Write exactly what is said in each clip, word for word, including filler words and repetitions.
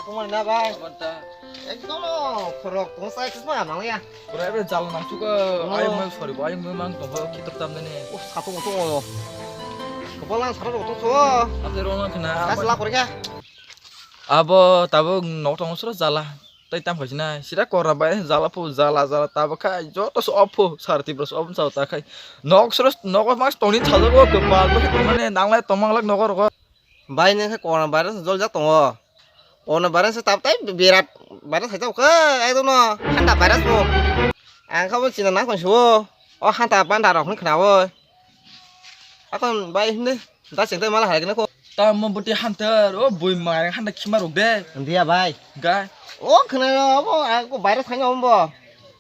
Tongmani na bai? Abata. Ekdom khorok tong sai kisma nang ya. Pura ebe jal nang suka. Oh. Ayung mang sorry bo, ayung mang tong ba khitor tam dene. Oh, satung tong. Kepala sarok tong so. Ate rong khna. Kas la korkha. Abo tabuk nok tong sura jala. Tai tam khaisina. Sira kora bai jala phu jala jala tabuk khai joto so ophu sar tibra so ophu sa ta khai. Nok sura nok mas tongni chajago kepal bo mane nanglai tongmanglak nogo rogo. Bai nang khe corona virus joljak tongo. Corona virus tab tai birat virus hai tabuk khe ekdom no hanta virus bo. Ang khe bo china nang kong suo. O hanta panda rok hwn khna o. Akon bai hwn de. Da cheng tai mala hai gna ko. Ta mo boti hanta o bui mai hanta khima rok de. Ndia bai. Ga. O khna o bo ang ko virus hai no bo.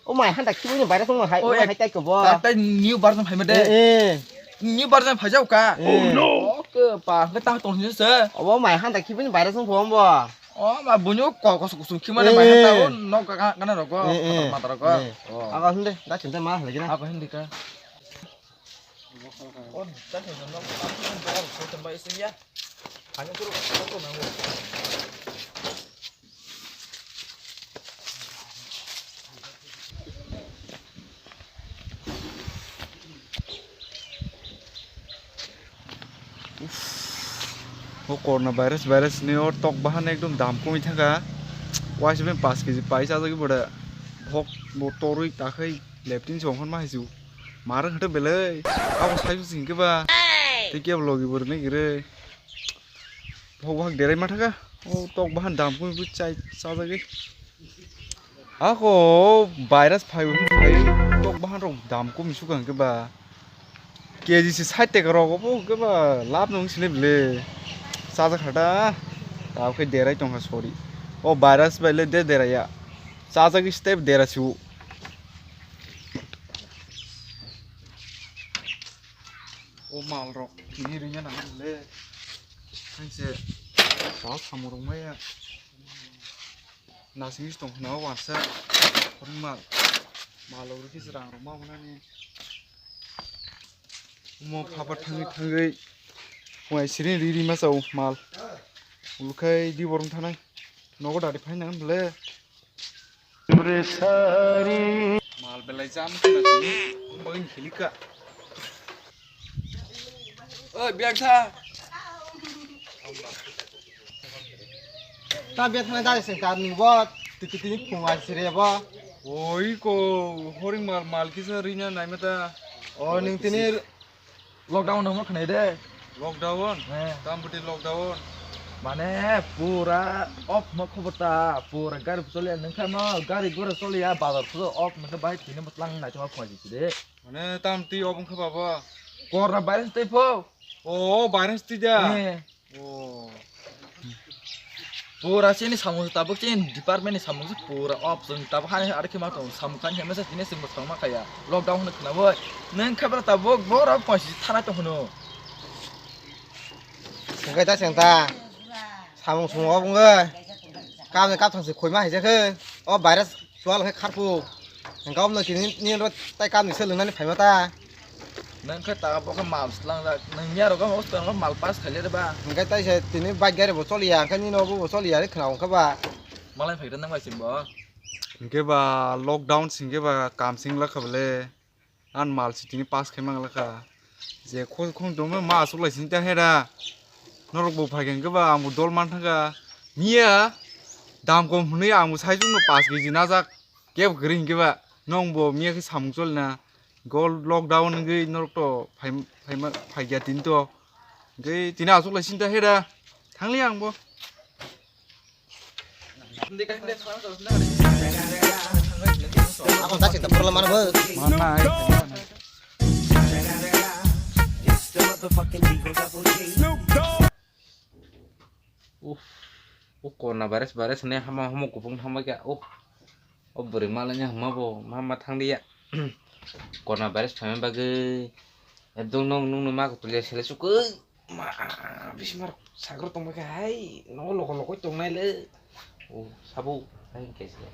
O mai hanta khibini virus wng hai, o hai tai ko bo. Ta, ta new version phaima de. Eh, eh. New version phaijak ka. Eh. Oh no. O ke pa, ke ta tong ni se. Obo mai hanta khibini virus wng bo. O ma bunyo ko, ko, kusum khima de mai hanta o no ka, ka, kana rogo. Eh, eh. Mata rogo. Eh. O. Aga hinde, da chinta ma lagi na. Apa hindi ka? O da chinta no, ko tamba isi ya. Hanya suruh ko nangu. O corona virus, virus ni o tok bahan ekdom dam kumi thangkha. Waisa ben paanch kg pai chajagwi boda. Hok bo torwi takhai leptin song hon ma haisu. Marang hwtw belai. Abo sai sing khe ba. Tei kebo logi bo rwnai gire. Bok bak derai ma thangkha. O tok bahan dam kumi bo chai chajagwi. Ako virus phai phai tok bahan rok dam kumi sukha hwnkhe ba. K G se sait taka rok obo hwnkhe ba lab nung sini bile. Chajak kha da. Tabo khe derai tongkha sorry. O virus bai le de deraiya. Chajak step dera siu. O mal rok tini ringya nang le. Hanse. Sal samung rok maya. Nasing is tong khna o wansa. Khorang mal. Mal rok kis rang rok ma hwnani. Omo phapar thangwi thangwi. Phunai siring ri ri ma chao mal. Ulukhai di borong thanai. Nogo dari phai nang le. Mal belai jam khna tini. Bagin khilika. Oi, biang tha. Ta biang tha na dari sing tar ni bo. Titi tini phung ai sire bo. Oi ko, horing mal, mal kisa rina nai mata. O, ning tini lockdown no khna de. Lockdown? Eh. Tam bati lockdown. Mane pura off ma khobor ta, pura gari chole nang kha ma gari gora chole ya bazar pura off ma bai tini ma tlang nai ma phai de. Mane tam twi obo wngkha baba? Corona virus tei pho. O, virus twi da? Eh. O. Pura chini samung tabuk chini department ni samung se pura off chwng tabuk hani ar khe ma tong samung khan hema se tini chwng bwsang ma khaya. Lockdown hwnwi khwna bo. Nang khe bwla tabuk borok phansi thana tong hwno. Sengkai ta sengta. Samung sung off wngwi. Kam ni kap thang se khoi ma hai se khe. O virus Chual khe kharpu. Hingke omo tini nini ro tai kam ni se lwngnani phaima ta. Nang khe ta bo khe mal slangjak. Nang ya ro khe mal pass khaile de ba. Hingke tai se tini bike gari bo choliya, hingke nini obo bo choliya re khna hingke ba. Malai phai nang bai sing bo. Hingke ba lockdown singke ba kam sing la kha bole. An mal si tini pass khai mang la kha. Je khon khon dong ma asuk lai sing ta he da. Norok bo phai khe hingke ba ang bo dol man thang kha. Miya dam kom hwnwi ang bo sai chung no pass keji najak. Kebo kwrwi hinkhe ba, nwng bo miya khe samung cholina, go lockdown wngwi norok to phai, phaima, phaiya tini to. Hinkhe tini aswk lai sinta he da, thangli ang bo. Ako ta chinta porla mano bo. Mana ai. Uff, o corona virus, virus hinwi hama hama kupung thangbai kha. Uff, o bwrwi malai ni hwnma bo ma ma thang liya. Corona virus phaima bagwi ekdom nwng nwng no ma kutuliya sele sukwi ma bisimar sagor tongbai kha hai nogo loko loko tongnai le. O sabo hai khe se.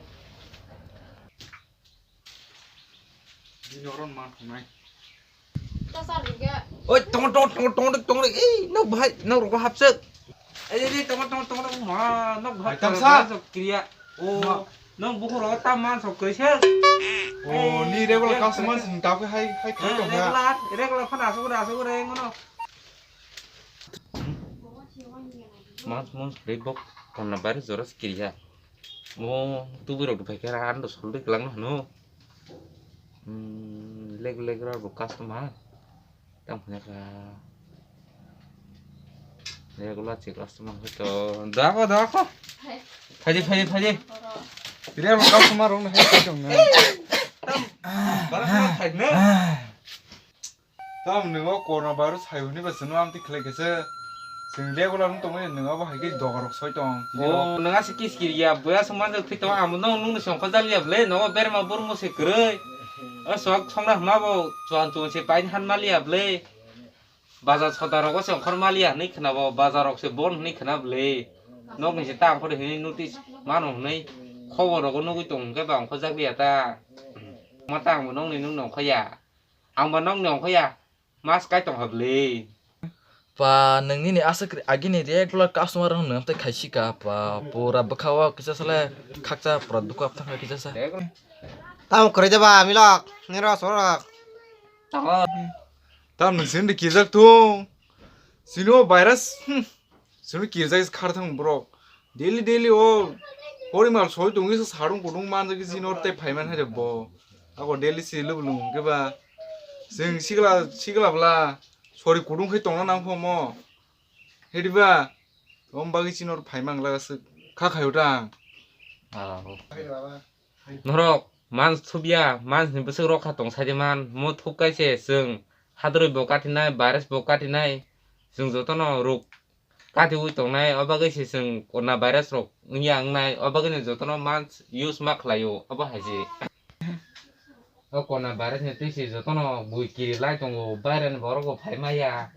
Bini oro man thungnai. Oi, tong, tong, tong, tong, tong, ei, no bahai, no rogo hapsek. Ei, ei, ei, tongma, tongma, tongma, ma, nok bhak Hai, tongma, tamsa. Sok kiriya. O, Ma. Nok bukhuk rogo tam man sok kiri se. O, Ei, ni regular ei, customer ei, sing tau ke hai, hai, hai eh, tong ya. Regular, regular phana asok re, asok re, ngono. Mas, mas, bebok, konna bari joras kiriya. Mo, tu biro du phai kera, ando sol de kelang no. Hmm, leg, leg ra bu customer. Tang phanya ka. Regular chik customer hoito. Da ko, da ko. Phaidi, phaidi, phaidi. Regular customer rong hai tong na. Bara ko thai ne. Tam nungo corona virus hai hwnwi ba chwngno amtwi khlai khe se. Chwng regular wng tongmani nungo bo hai khe doga rok soi tong. O, nunga se kis kiriya, boya se manjak thwi tong, amo no nungni songkha jaliya bwle, nogo berma burmo se kwrwi. O sok songna hwnma bo chuan chuan se paini han maliya bwle. Bazar soda rogo se ongkhor maliya hwnwi khwnabo, bazar rok se bon hwnwi khwna bwle. Nokni se ta ongkhor hwnwi notice mano hwnwi khobor rogo nugwi tong hwnkhe ba ongkhor jakliya ta. Ma ta ang bo nokni nungni ongkha ya. Ang bo nokni ongkha ya. Mas kai tong ha bwle. Pa, nwng nini aswk agini regular customer rok nwng tei khaisi ka, pa, pura bwkha o kisa sale khakcha pura dukhu apthang kha kisa sa. Tamo kwrwi de ba, milok, nini rok sorok. Tamo. Tam nwng sini de kijak thung. Sini o virus, hmm. Chwngno kirijak khe khar thang borok. Daily, daily o porimal soi tongwi se sarung kutung manjak khe chini oro tei phaiman hai bo. Ako daily se lubulung hwnkhe ba. Chwng sikla, sikla bwla sori kutung khai tongna nang pho mo. Hedi ba. Om bagwi chini oro phaiman glak aswk kha khaio tang. Ah. Norok mans thubya, mans ni bwswk rokha tong sai de man, mo thub kai se chwng hadrwi bo katinai, virus bo katinai, chwng jotono ruk katiwi tongnai, o bagwi se chwng corona virus rok wngya wngnai, o bagwi no jotono mans use ma khlaio, obo hai se. O corona virus ni twi se jotono bui kiri lai tongo, bairani borok bo phai maya,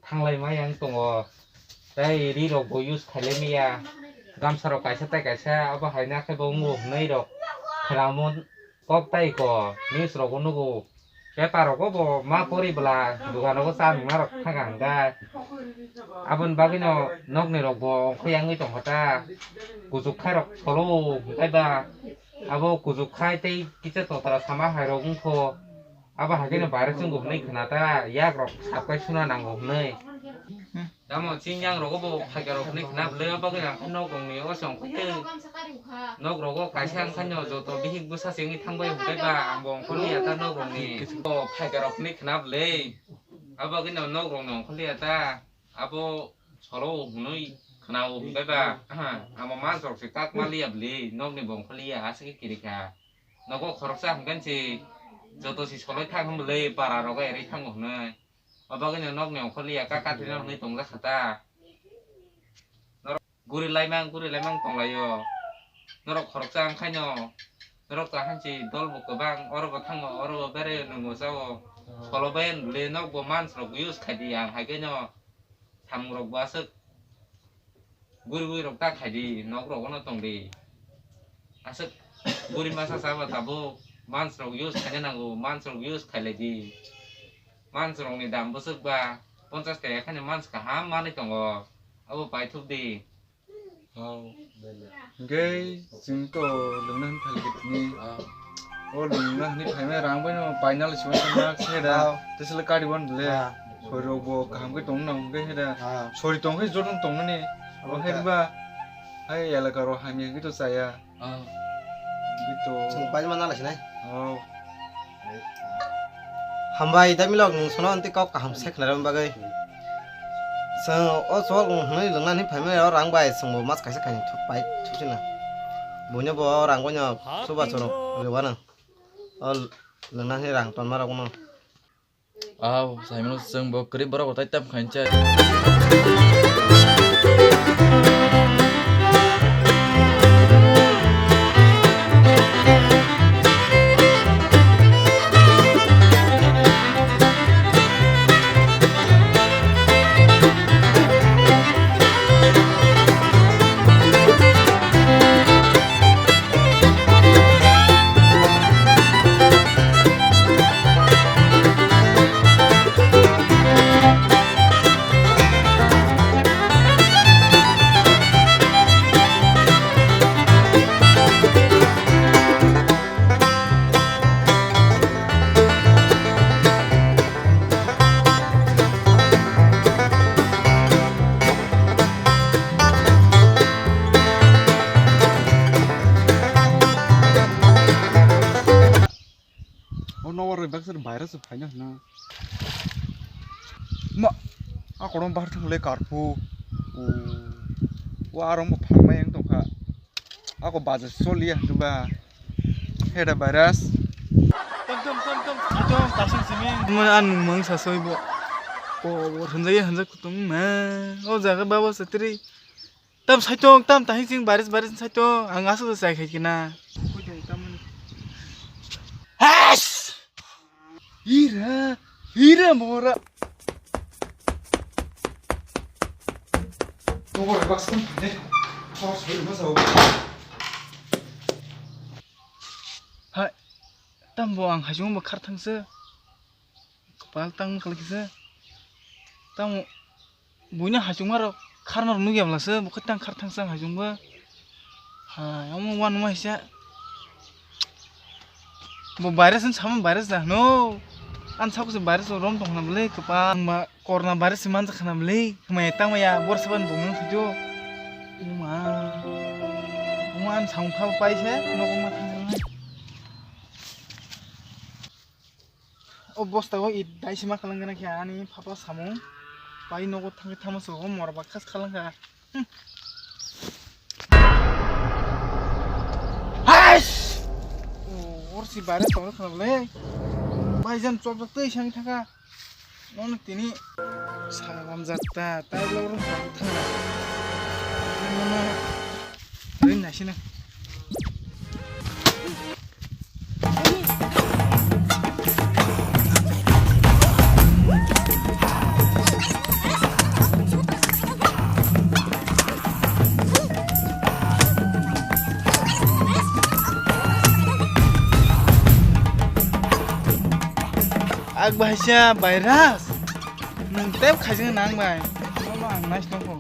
thanglai maya wng tongo. Tei ri rok bo use khailai maya, gamsa rok kaisa tei kaisa abo hai nakhe bo wngo hwnwi rok khwnamo kok tai ko news rogo nugo, paper rogo bo ma pori bwla dugan rogo cha nungna rok thang ang da. Aboni bagwi no nokni rok bo ongkhor yangwi tongkha ta, kuchuk khai rok solo hwnkhe ba abo kuchuk khai tei kisa totra sama hai rok wngkho. Abo hai kheno virus wngkho hwnwi khna ta, yak rok sap khai suna nango hwnwi. Tamo chini yang rogo bo phaikar rok hwnwi khna bwlwi, obo khe ang khe nok rokni o se ongkhortwi. Nok rogo kaisa ang khaino joto bihik bwsa se wngwi thangbai hwnkhe ba ang bo ongkhorliya ta nok rokni. O phaikar rok hwnwi khna bwlwi. Abo khe no nok rokni ongkhorliya ta. Abo solo hwnwi khna o hwnkhe ba. Aha, amo mans rok se kak ma liya bwlwi, nok ni bo ongkhorliya, aswk khe kiri kha. Nogo khoroksa hwnkhe se joto se soloi thang hwn bwlwi para rogo erwi thango hwnwi. O bagwino nokni ongkhorliya kaka thwino hwnwi tongjak kha ta. Norok guri laimang, guri laimang tonglaio. Norok khoroksa wngkhaino norok kaham se dol bo kwbang, oro bo thango, oro bo beraio, nwngo chao. Solo bai bwlwi nokbo mans rok use khai di, ang hai khe no samung rok bo aswk. Guri guri rok ta khai di, nok rogo no tong di. Aswk guri masa chaba tabuk mans rok use khaina nango, mans rok use khailai di. Mans rok ni dam bwswk ba ponchas taka khani mans kaham manwi tongo, abo paithuk di. Hau. Hwnkhe chwng to lwngna hwn phaikhe tini. Ah. O lwngna hwnwi phaimani rang bai no painal se uansukma khe da. Ah. Tesla kari wan le. Ah. Sori rok bo kaham khe tong nang hwnkhe he da. Ah. Sori tong khe joto tong mani. Abo Abo khe ta- ba hai elaka ro hamya hwnkhe to chaya. Ah. Hwnkhe to. Chwng paima nala sinai. Oh. Hambai da milok nwng sono hwnti kok kaham se khna rwmani bagwi. Chwng o chol hwnwi lwngna hwnwi phaimani o rang bai chwngbo mas kaisa kainwi thuk pai thuk sina. Buino bo o rang bai no chuba chorok rwmano. O lwngna hwnwi rang tonma rokno. Aw, saimano chwngbo kwrwi borok bo tai tam khainchai. Power bai baksa virus phaina hwna. Ma, a kono bahar thang le karpu. O, o arong bo phalmai ang tongkha. Ako bajar soliya hwnkhe ba. Heda virus. Tom, tom, tom, tom, tom, tasing simi. Mo an mang sa soi bo. Ko, bo hanjak ya, hanjak kutung ma. O jaga baba satri. Tam saitong, tam tahing sing baris, baris saitong. Ang asuk sai khai kina. Has! Hira, hira mora. Mora bas kan thane. Thor soi ma sao. Hai, tam bo ang hajung bo khar thangse. Kwpal tang khlai kisa. Tamo buino hachungma rok kharma rok nukya bwlasa, bo khe tang khar thangsa hachungba. Hai, omo uanama hisa. Bo virus ni sama virus da hwno. Ani sakse virus rok rom tong khna bwle kwpal. Ang ba corona virus se manjak khna bwle. Hwmaya tangmaya borsa ban tong nang thaijo. Oma. Oma ani samung kha pai se nogo ma thang. O bosta o it dai sima kalang gana khe ani papa samung. Pai nogo thangwi thama sogo mora ba khas kalang kha. Hmm. Hais! O, or si bare tong khna le. Bai jan chop chop tei sang thaka. Nono tini salam jatta tai lo ro thang. Nono rin na sina. Ak bahasa virus. Nung tep khaising nang bai. Ang nais nang ko.